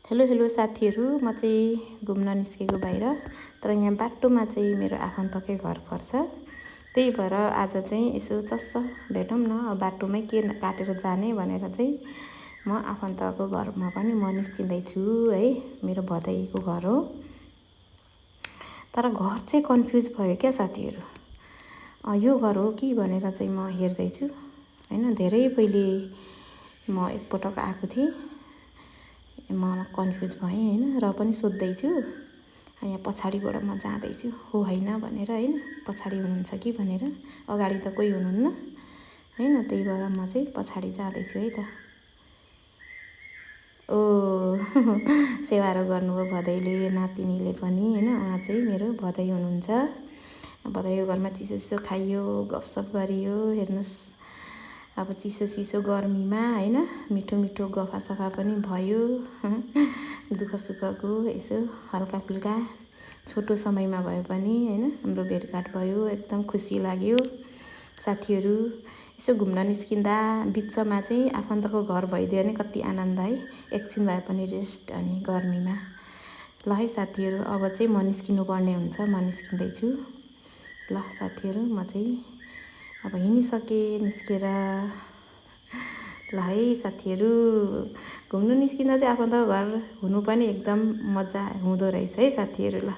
Hello hello साथीहरू, म चाहिँ घुम्न निस्केको बाहिर। तर यहाँ बाटोमा चाहिँ मेरो आफन्तकै घर पर्छ। त्यही भएर आज चाहिँ यसो चस्स भेटौँ न, बाटोमै के काटेर जाने भनेर चाहिँ म आफन्तको घरमा पनि म निस्किँदैछु है। मेरो भदैको घर हो। तर घर चाहिँ कन्फ्युज भयो क्या साथीहरू। यो घर हो कि भनेर चाहिँ म हेर्दैछु हैन। धेरै पहिले म एकपटक आएको थिएँ, म कन्फ्युज भएँ हैन। र पनि सोध्दैछु, यहाँ पछाडिबाट म जाँदैछु हो होइन भनेर हैन। पछाडि हुनुहुन्छ कि भनेर, अगाडि त कोही हुनुहुन्न हैन। त्यही भएर म चाहिँ पछाडि जाँदैछु है त। ओ सेवारो गर्नुभयो भदैले, नातिनीले पनि हैन। उहाँ चाहिँ मेरो भदै हुनुहुन्छ। भदैको घरमा चिसो चिसो खाइयो, गफसफ गरियो। हेर्नुहोस्, अब चिसो चिसो गर्मीमा हैन, मिठो मिठो गफासफा पनि भयो। दुःख सुखको यसो हल्का फुल्का छोटो समयमा भए पनि हैन हाम्रो भेटघाट भयो। एकदम खुसी लाग्यो साथीहरू। यसो घुम्न निस्किँदा बिचमा चाहिँ आफन्तको घर भइदियो भने कति आनन्द है। एकछिन भए पनि रेस्ट अनि गर्मीमा। ल है साथीहरू, अब चाहिँ म निस्किनु पर्ने हुन्छ। म निस्किँदैछु। ल साथीहरू, म चाहिँ अब हिँडिसकेँ निस्केर। ल है साथीहरू, घुम्नु निस्किँदा चाहिँ आफन्तको घर हुनु पनि एकदम मजा हुँदो रहेछ है साथीहरू। ल।